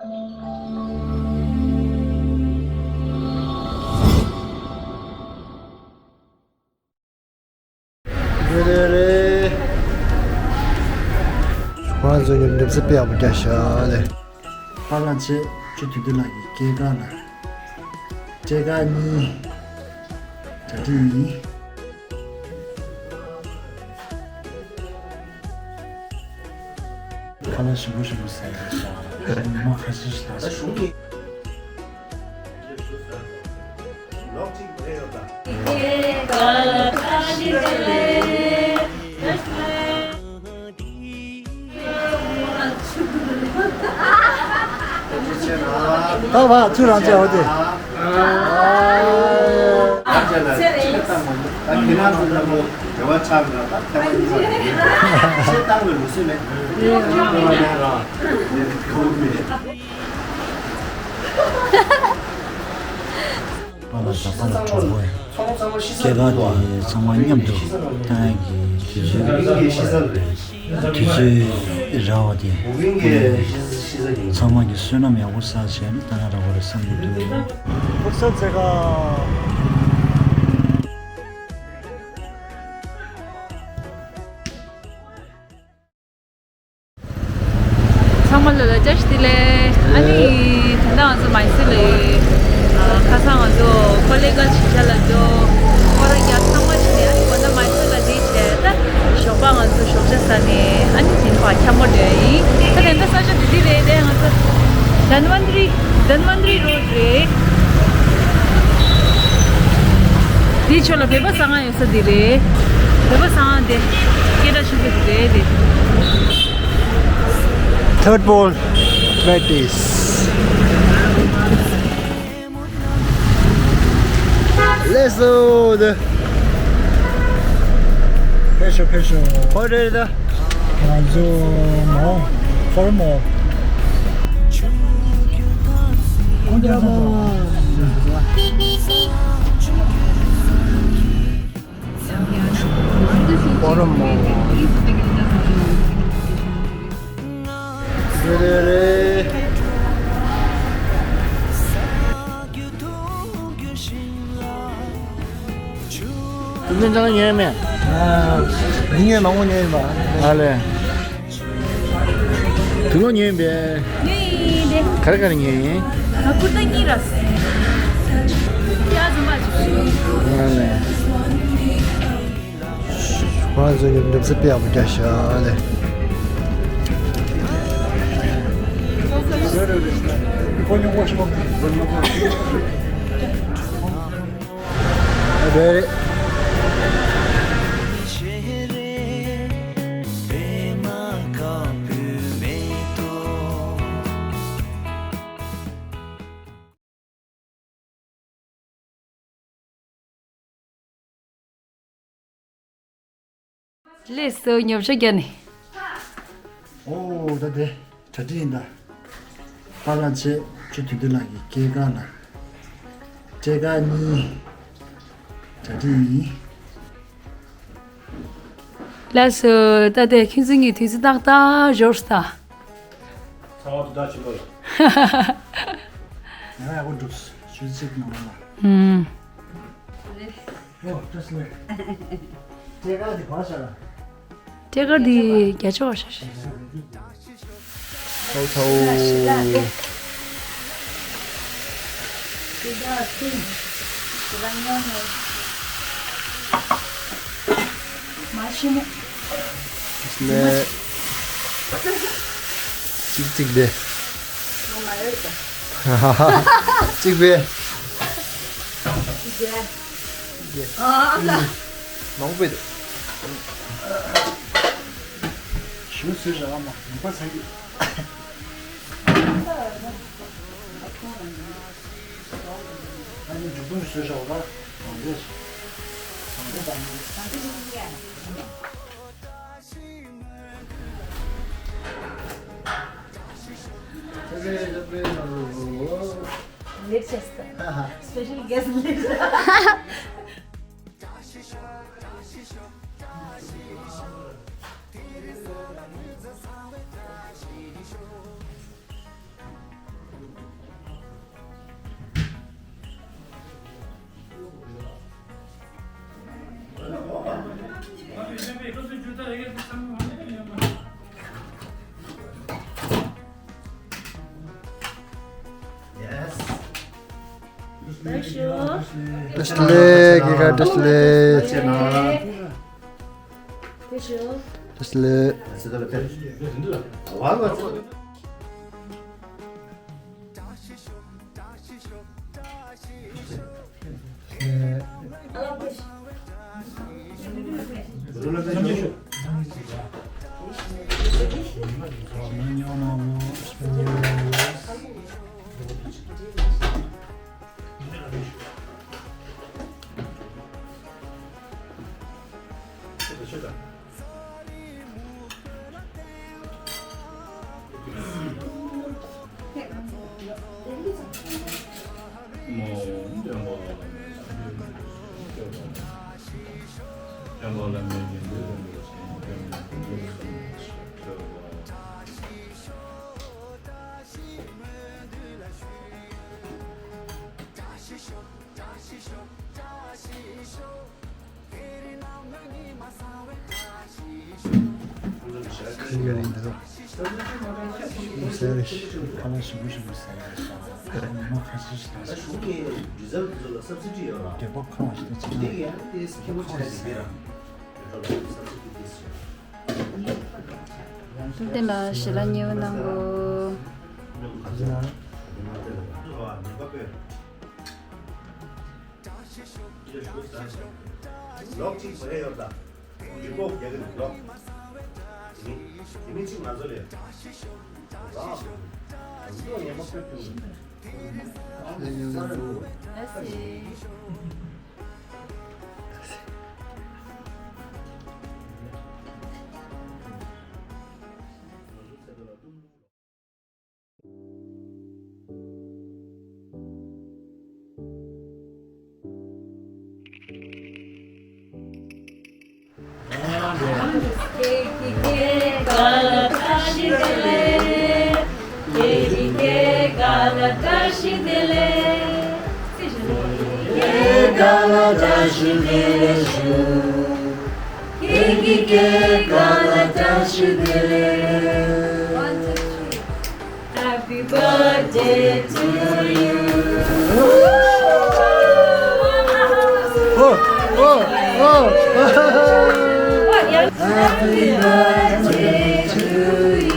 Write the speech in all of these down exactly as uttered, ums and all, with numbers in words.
རེད་རེད་རེད། ཁོ་རང་ཚོ་ཉིན་འགྲེམས་སེ་དཔེ་ཡག་པོ་རྒྱག་ཤག་ལེ། པཱ་ལགས་བྱས་ཆུ་དུས་དུས་ལགས་ཀྱི་སྐྱེས་སྐར་ལ་སྐྱེས་སྐར་གཉིས་གྲ་སྒྲིག་ཡིན། ཁ་ལག་ཞིམ་པོ་ཞིམ་པོ་ཟ་ཡ་ཤག་མ་ཁ་ཤས་ཤིག་ལ། ད་བ་ཚུར་རང་བྱས་འོ་དེ། ད་ཁྱེད་རང་ཚོ་ལ་མོ་འབྲེལ་བ་ཆགས་འདུག་ད་ཐེ་བ་ཉིན་པ་རེད། ཆེ་བཏང་བའི་ལུགས་སྲོལ་མེད། ཁོ་མེད། པཱ་ལགས་ད་པཱ་ལགས་གྲོགས་པོ་ཡིན། སྐྱེས་སྐར་དེ་ཚང་མ་མཉམ་དུ་བཏང་ཡག་གི་དུས་ཚོད་དུས་ཚོད་རག་པ་དེ་ཚང་མ་གི་བསོད་ནམས་ཡག་པོ་བསགས་བྱས་ནས་བཏང་ཡག་རག་པ་རེད་བསམ་གྱི་འདུག་ཧུར་ས་མཛད་ཁ། ཚང་མ་ལ་ལ་བཀྲ་ཤིས་བདེ་ལེགས། ཨ་ནི་ད་ལྟ་ང་ཚོ་མའི་སོར་ལ་ཡོད། ཁ་སང་ང་ཚོ་ཀོ་ལེ་གལ་ཆེ་ཤ་ལ་འགྲོ། ཁོ་རང་རྒྱ་ཚང་མ་ཕྱིན་ནས་ཨ་ནི་ང་ཚོ་མའི་སོར་ལ་བསྡད་བྱས་ད་ཞོགས་པ་ང་ཚོ་ཞོགས་ཇ་ཟ་ནས་ཨ་ནི་དེ་ནས་ཕར་འཁྱམ་པོ་འགྲོ་ཡ་ཡིན། ད་དེ་འདྲ་ས་ཆ་འདི་འདི་རེད་དེ་ང་ཚོ་དན་བན་དྲི་དན་བན་དྲི་རོཌ་རེད། དེའི་ཕྱོགས་ལ་བོད་པ་ཟ་ཁང་ཡོད་ས་འདི་རེད། བོད་པ་ཟ་ཁང་དེ་སྐད་གྲགས་ཆེན་པོ་འདི་རེད་དེ། Third bowl, practice. Let's do the. ཕེབས་ཤོག་ཕེབས་ཤོག་ཁོ་རེ་ད། ང་ཚོ་མོ་ཧོར་མོ། ཁོང་ཚོ་ཧོར་མོ། རེ་རེ་རེ། དེ་ནས་ཅང་ཉོས་མེད། འདི་ཉོས་མང་པོ་ཉོས་ཡིན་པ། ཨ་ལས། དུག་ལོག་ཉོས་ཡིན་པས། ཉོས་ཡིན་ཏེ། ག་རེ་ག་རེ་ཉོས་ཡིན། ང་ཀུར་ཏ་གཉིས་ར། ཡ་ཟམ་པ་ཅིག་ཨ་ལས། ཁོ་རང་ཚོ་གི་འགྲེམས་སེ་དཔེ་ཡག་པོ་རྒྱག་ཤག་ལེ། རེད། ལགས་སོ། ཉོ་ཆ་རྒྱག་ནི། ཨོ་ད་དེ་གྲ་སྒྲིག་ཡིན་ད། པཱ་ལགས་བྱས་ཆུ་དུས་དུས་ལགས་ཀྱི་སྐྱེས་སྐར་ལ་སྐྱེས་སྐར་གཉིས་གྲ་སྒྲིག་ཡིན། ལགས་སོ། ད་དེ་ཁྱེད་ཚོ་གཉིས་དུས་ཚོད་ཏག་ཏག་འབྱོར་སོང་ད། ཚང་མ་དུ་ད་ཆེན་པོ་ལ། ང་ཡག་པོ་འགྲུབ་ཞུ་ཚིག་ནང་ལ། ཨུམ། ཨོ་བཀྲ་ཤིས་བདེ་ལེགས། སྐྱེས་སྐར་འདི་ག་བ་ཤར་ལ། སྐྱེས་སྐར་འདི་རྒྱ་ཆེ་བ་ཤར་ཤར། ཐའོ་ཐའོ། མ་ཤི་མོ། ལས། གཅིག་གཅིག་བེ། གཅིག་བེ། མང་པོ་བེ། ཞུ་སུ་ར་མ་མི་པ་ཚ་གི། ཨ་ནི་འཇུག་པ་སུ་ར་བ་མང་པོ། Special guest. བཀྲ་ཤིས་བདེ་ལེགས། དགེ་བཀའ་བཀྲ་ཤིས་བདེ་ལེགས། བཀྲ་ཤིས་བདེ་ལེགས། ལྟེ་ལ་ཞལ་ལག་མཉེས་པོ་གནང་གོ། ལོག་ཅིག་བཟོ་ཡ་ཡོད་ད། ཡིག་ཐོག་རྒྱག་གི་རེད་ལོག་དེ་མིན་དེ་མིན་ཅིག་ང་ཚོ་ལས། ལོག་ངན་པ་ཁོས་ཕུལ། Happy birthday to you. Oh, oh, oh. Happy birthday to you.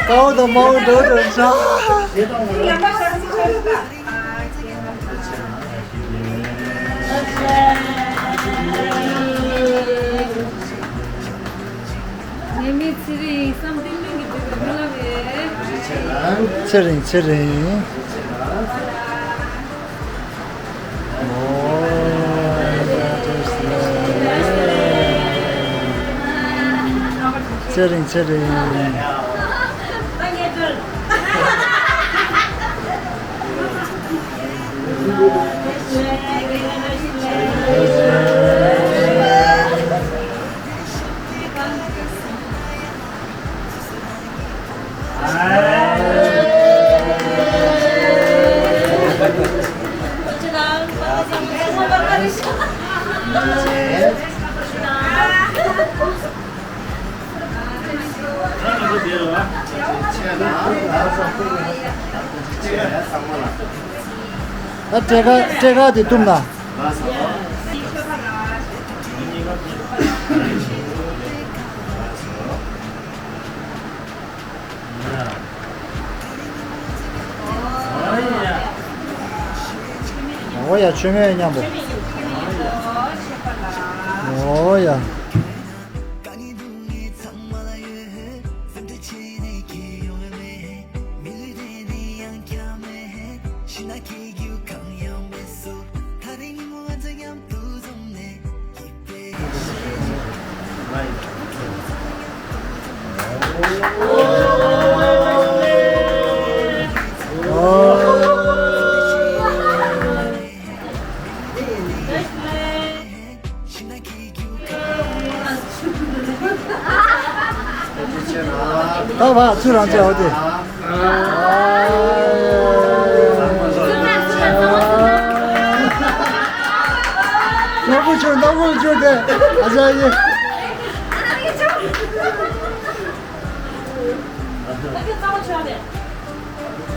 ཀའོ་དང་མའོ་འགྲོ་འགྲོ་ཤག་ངའི་མི་ཚེ་རིང་བསམ་གཏན་གཏན་གྱི་འདུག་གི་མི་ལ་བས། ཚེ་རིང་ཚེ་རིང་། ཚེ་རིང་ཚེ་རིང་། ཨ་སྤྲེལ་ཁ་སྤྲེལ་ཁ་དེ་བཏུམ་ན། འོ་ཡ་ཆོས་མེད་མཉམ་པོ། འོ་ཡ། ད་བ་ཚུར་རང་ཚུར་འོ་དེ། ནོར་བུ་ཆུ་ནོར་བུ་ཆུ་དེ་ཨ་ཅག་ཡིན།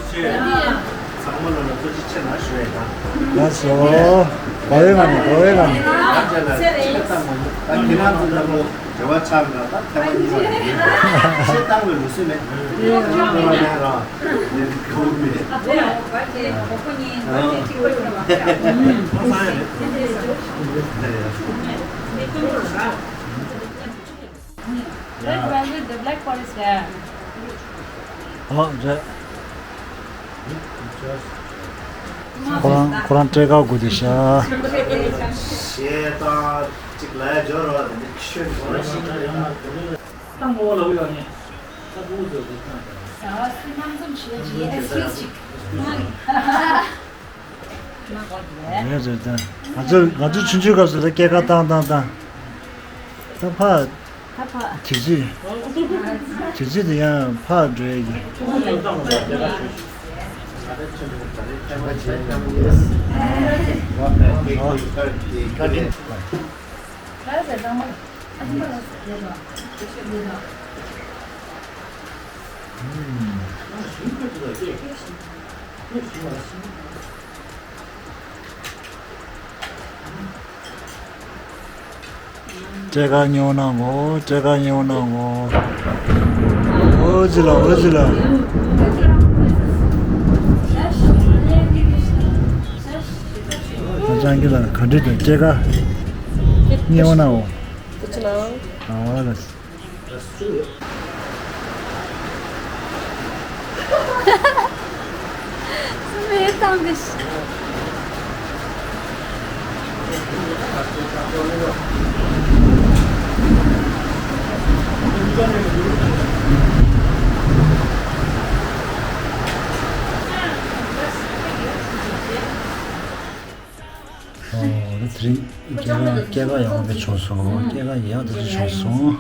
ཚང་མ་ལ་ལ་ཐུགས་རྗེ་ཆེ་གནང་ཞུ་ཡས་དང་། ལགས་སོ། དགའ་བའི་ངང་ནས་དགའ་བའི་ངང་ནས། ང་རྒྱ་ལ་གཅིག་ལ་བཏང་མ་ཡིན། ད་ཁྱེད་རང་ཚོ་ལ་ལོ་འབྲེལ་བ་ཆགས་ན་ད་ཐེ་བ་གཉིས་པ་རེད། ཆེ་བཏང་བའི་ལུགས་སྲོལ་མེད། ཁྱེད་རང་ལ་རང་ལས་ཁོ་མེད། ཨ་ས་ཡ་རེད། Red velvet, the black forest རེད། ཨ་རེད། ཁོ་རང་ཁོ་རང་སྤྲེལ་དཀར་དགོས་དེ་ཤ། ཞེས་དང་གཅིག་ལ་སྦྱོར་བ་དེ་ནི་ཤོད་དགོས་ན་ཤིང་ལ་ཡང་ན་དགོས་ན། ད་ངོ་བོ་ལ་ཡོད་ནི་ད་དགོས་དགོས་དེ་ད། ཟ་བ་སུ་རྣམ་འཛོམས་བྱེད་ཀྱི་ཨེག་སི་ཀིའུ་སི་ཅིག་རེད་རེད་ད། ང་ཚོ་ང་ཚོ་ཆུང་ཆུང་སྐབས་སུ་ལ་སྐྱེས་སྐར་བཏང་བཏང་བཏང་། ད་ཕ། ད་ཕ། དུས་ཚོད། དུས་ཚོད་དེ་ཡང་ཕར་འགྲོ་ཡ་གི། སྤྲེལ་དཀར་སྙན་པོ་གནང་གོ། སྤྲེལ་དཀར་སྙན་པོ་གནང་གོ། འོ་ཙི་ལ་འོ་ཙི་ལ། ང་ཅང་གི་ལ་ག་འདྲི་དང་སྤྲེལ་དཀར་སྙན་པོ་གནང་གོ། འོ་ཙི་ལ། ཨ་ལ། སུ་མེད་དང་འདི། ཨོ། དེ་རིང་སྐྱེས་སྐར་སྐྱེས་སྐར་ཡག་པོ་བྱུང་སོང་། སྐྱེས་སྐར་ཡག་ཏུ་བྱུང་སོང་།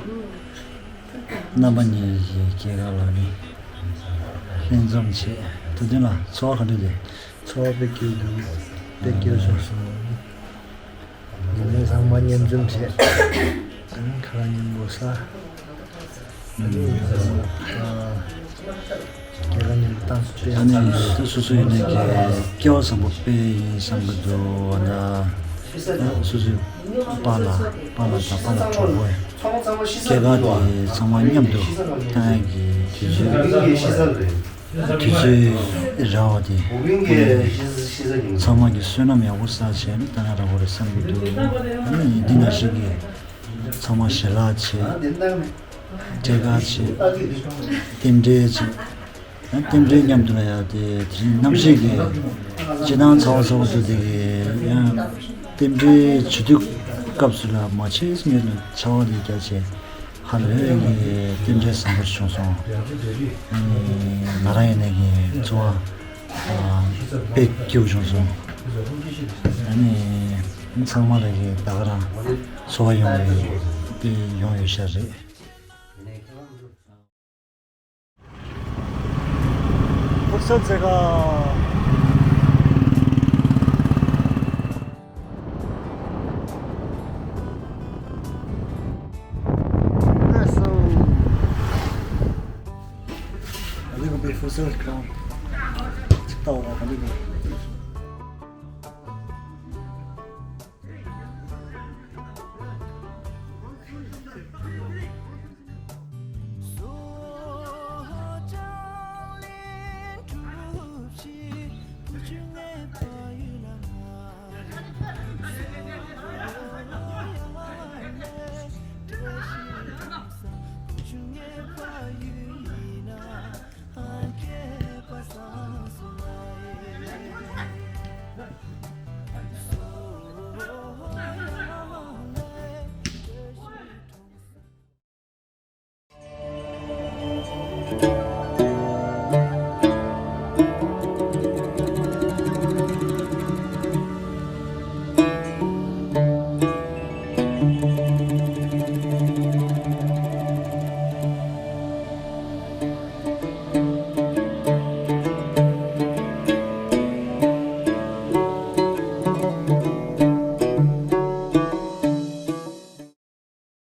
རྣམ་པ་གཉིས་ཀྱི་སྐྱེས་སྐར་ལ་ནི་ལྷན་འཛོམས་བྱས། ཐུབ་བསྟན་ལགས་ཚོར་བ་ག་འདྲ་འདུག་ཚོར་བ་དཔེ་སྐྱིད་འདུག་དཔེ་སྐྱིད་བྱུང་སོང་། ཡིན་ནའི་ཚང་མ་མཉམ་འཛོམས་བྱས། ཁ་ལག་མཉམ་དགོས་ས། སྐྱེས་སྐར་མཉམ་བཏང་སྟེ། ཨ་ནི་ད་སོ་སོ་ཡིན་ནའི་གི་སྐལ་བ་བཟང་པོ་དཔེ་ཡིན་བསམ་གི་འདུག་ཨ་ན་སོ་སོའི་པཱ་ལགས་པཱ་ལགས་དང་པཱ་ལགས་གྲོགས་པོ་སྐྱེས་སྐར་དེ་ཚང་མ་མཉམ་དུ་བཏང་ཡག་གི་དུས་ཚོད། དུས་ཚོད་རག་པ་དེ་ཚང་མ་གི་བསོད་ནམས་ཡག་པོ་བསགས་བྱས་ནས་བཏང་ཡག་འདྲ་པོ་རེད་བསམ་གྱི་འདུག་ཨ་ནི་འདི་ནང་བཞིན་གྱི་ཚང་མ་ཞལ་ལག་བྱས། སྤྲེལ་དཀར་བྱས། རྟེན་འབྲེལ་བྱས། ཡང་རྟེན་འབྲེལ་མཉམ་དུ་ལ་ཡང་དེ་དེ་རིང་གནམ་གཤིས་ཀྱི་སྤྱིར་བཏང་ཚ་བ་ཚ་བོ་ཚོ་དེ་གི་ཡང་རྟེན་འབྲེལ་བྱེད་དུས་སྐབས་སུ་ལ་མ་ཆེས་ངེས་ལ་ཚ་བ་དེ་རྒྱ་ཆེ། ཧ་ལས་ཀྱི་རྟེན་འབྲེལ་བཟང་པོ་བྱུང་སོང་། ཨ་ནི་ང་རང་ཡིན་ནའི་གི་འཚོ་བ་དཔེ་སྐྱིད་པོ་བྱུང་སོང་། ཨ་ནི་ཚང་མ་ལ་གི་ད་ག་རང་འཚོ་བ་ཡོང་བའི་དཔེ་ཡོང་ཡོད་ཤག་རེད། ཧུར་བརྩོན་བྱེད་དགོས། ལགས་སོ། ཨ་ནི་ཁོ་པའི་ཧུར་བརྩོན་ཁང་ཅིག་ལྟ་བ་ར་ག་ནི་གི།